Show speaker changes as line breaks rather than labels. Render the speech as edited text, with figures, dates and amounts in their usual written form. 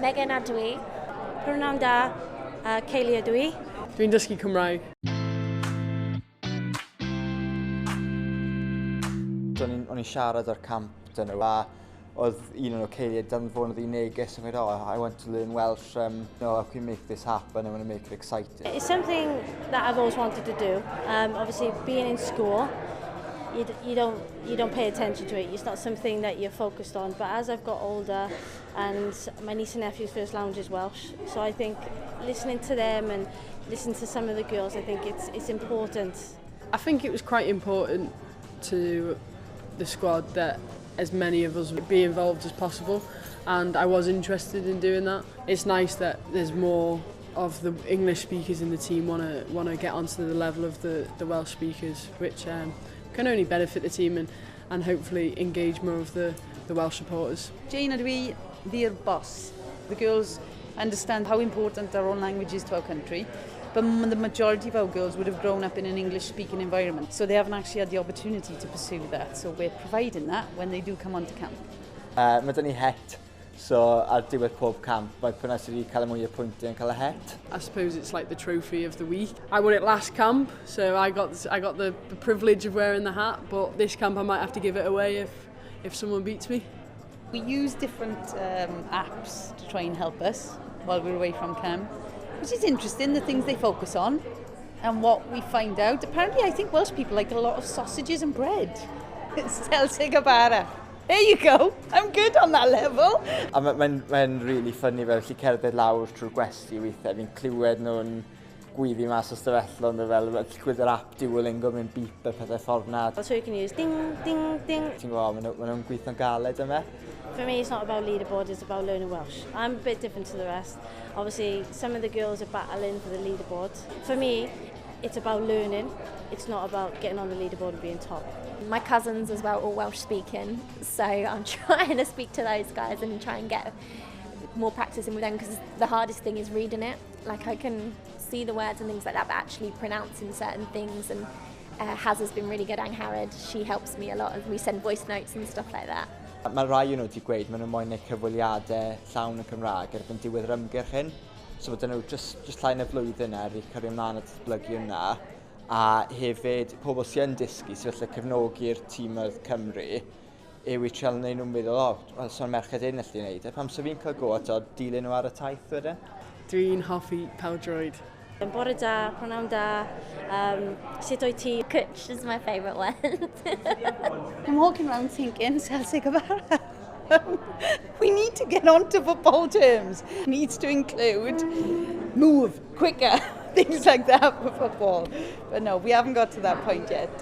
Megan ydw i.
Prynawn da, Kaylee ydw i.
Dwi'n dysgu Cymraeg.
O'n i'n siarad o'r camp dyn nhw a oedd un o'n nhw Kaylee danfonodd i neges yn gweud, oh, I want to learn Welsh, no, how can we make this happen, I want to make it exciting.
It's something that I've always wanted to do. Obviously, being in school, you don't pay attention to it. It's not something that you're focused on. But as I've got older, and my niece and nephew's first language is Welsh, so I think listening to them and listening to some of the girls, I think it's important.
I think it was quite important to the squad that as many of us would be involved as possible, and I was interested in doing that. It's nice that there's more of the English speakers in the team wanna get onto the level of the Welsh speakers, which can only benefit the team and hopefully engage more of the Welsh supporters.
Jane ydw i, fi'r boss. The girls understand how important our own language is to our country, but the majority of our girls would have grown up in an English-speaking environment, so they haven't actually had the opportunity to pursue that, so we're providing that when they do come onto camp.
Mae 'da ni het, so ar diwedd pob camp, mae pwy sydd wedi cael y mwy o pwyntiau yn cael y het.
I suppose it's like the trophy of the week. I won it last camp, so I got the privilege of wearing the hat, but this camp I might have to give it away if someone beats me.
We use different apps to try and help us while we're away from camp, which is interesting, the things they focus on and what we find out. Apparently, I think Welsh people like a lot of sausages and bread. It's Selsig a bara. There you go, I'm good on that level.
A mae'n really funny fel chi cerdded lawr trwy'r gwesty weithiau, fi'n clywed nhw'n gweiddi mas o stafelloedd nhw fel, clywed yr app Duolingo mynd beep a pethau ffordd na.
So you can use ding, ding, ding.
Ti'n gwybod, maen nhw'n gweithio'n galed yma.
For me, it's not about leaderboard, it's about learning Welsh. I'm a bit different to the rest. Obviously, some of the girls are battling for the leaderboard. For me, it's about learning. It's not about getting on the leaderboard and being top.
My cousins as well, all Welsh speaking, so I'm trying to speak to those guys and try and get more practice in with them, because the hardest thing is reading it. Like, I can see the words and things like that, but actually pronouncing certain things, and Haz has been really good, Angharad, she helps me a lot, and we send voice notes and stuff like that.
Mae rai o'n nhw wedi gweud maen nhw moyn neud cyfweliadau llawn y Cymraeg erbyn diwedd yr ymgyrch hyn. So bod nhw just llai na flwyddyn er i cario ymlaen a datblygu hwnna. A hefyd, pobl sy'n yn dysgu, sy'n felly cefnogi'r tîmoedd Cymru, yw i trial wneud nhw'n meddwl, o, wel, so'n merched hyn allu wneud. E, pam so fi'n cael go ato dilyn nhw ar y taith wedyn?
Dwi'n hoffi pêl-droed.
Bore da, prynawn da, sut wyt ti?
Cwtch is my favourite one.
I'm walking around thinking, Selsig a bara. We need to get on to football terms. Needs to include move quicker, things like that for football. But no, we haven't got to that point yet.